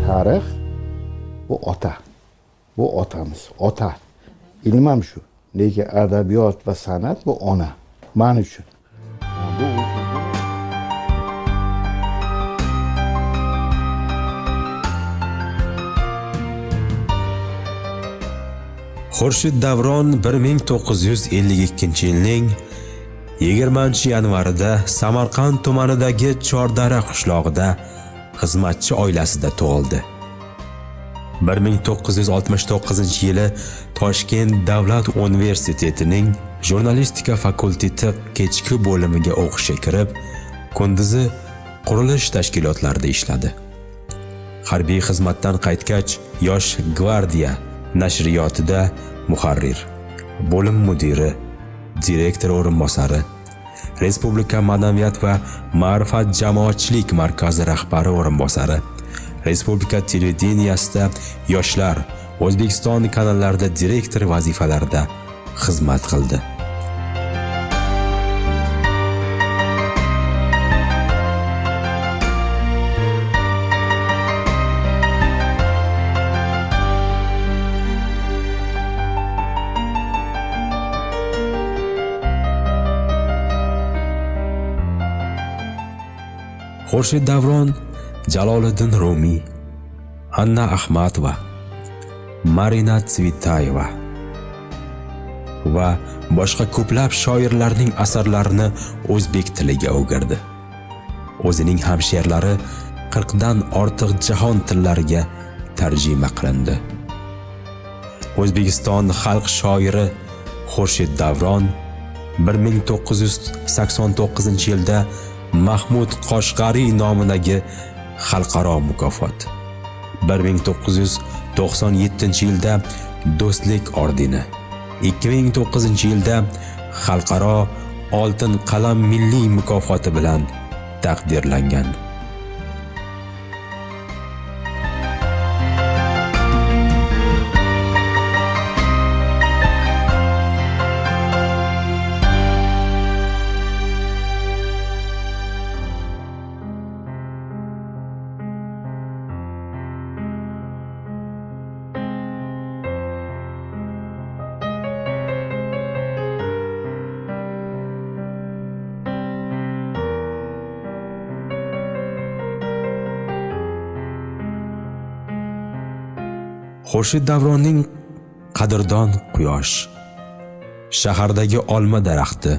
Tarix bu ota. Bu otamiz, ota. Ilm ham shu. Lekin adabiyot va san'at bu ona. Men uchun. Bu Xurshid Davron 1952-yilning 20-yanvarida Samarqand tumanidagi Chordara qishlog'ida xizmatchi oilasida tug'ildi. 1969-yili Toshkent davlat universitetining jurnalistika fakulteti kechki bo'limiga o'qishga kirib, kunduzi qurilish tashkilotlarida ishladi. Harbiy xizmatdan qaytgach, Yosh gvardiya nashriyotida muharrir, bo'lim mudiri, direktor o'rinbosari, Respublika madaniyat va ma'rifat jamoatchilik markazi rahbari o'rinbosari, Respublika televideniyasida Yoshlar, O'zbekiston kanallarida direktor vazifalarida xizmat qildi. Xurshid Davron Jaloliddin Rumiy, Anna Ahmatova, Marina Tsvetaeva va boshqa ko'plab shoirlarning asarlarini o'zbek tiliga o'girdi. O'zining ham she'rlari 40 dan ortiq jahon tillariga tarjima qilindi. O'zbekiston xalq shoiri Xurshid Davron 1989-yilda Mahmud Qoshg'ariy nomidagi xalqaro mukofot, 1997-yilda Do'stlik ordeni, 2009-yilda xalqaro Oltin qalam milliy mukofoti bilan taqdirlangan. Xurshid Davronning Qadrdon quyosh, Shahardagi olma daraxti,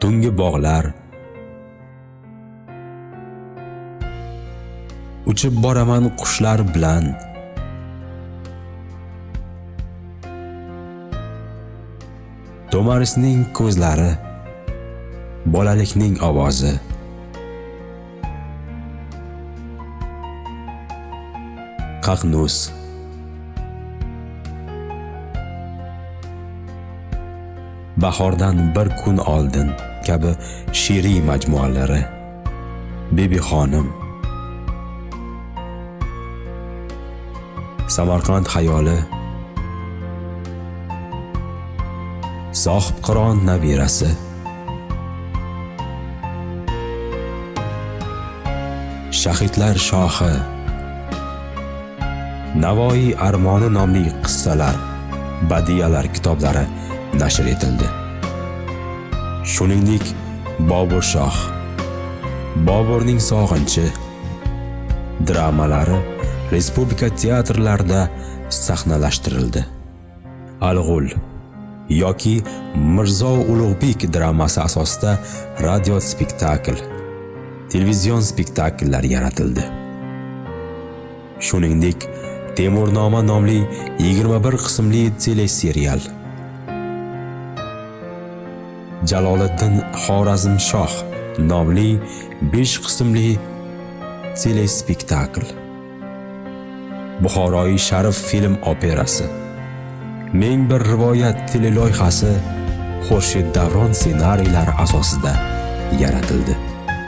Tungi bog'lar, Uchib boraman qushlar bilan, To'marisning ko'zlari, Bolalikning ovozi, Qaqnus, Bahordan bir kun oldin kabi she'riy majmualari, Bibixonim, Samarqand xayoli, Sohibqiron nabirasi, Shahidlar shohi, Navoiy armoni nomli qissalar, badiyalar kitoblari nashr etildi. Shuningdek, Bobur shoh, Boburning sog'inchi dramalari respublika teatrlarida sahnalashtirildi. Alg'ul yoki Mirzo Ulug'bek dramasi asosida radio spektakl, televizion spektakllar yaratildi. Shuningdek, Temurnoma nomli 21 qismli teleserial, Jaloliddin Xorazmshoh nomli 5 qismli telespektakl, Buxoroyi Sharif film operasi, Ming bir rivoyat teleloyihasi Xurshid Davron ssenariylari asosida yaratildi.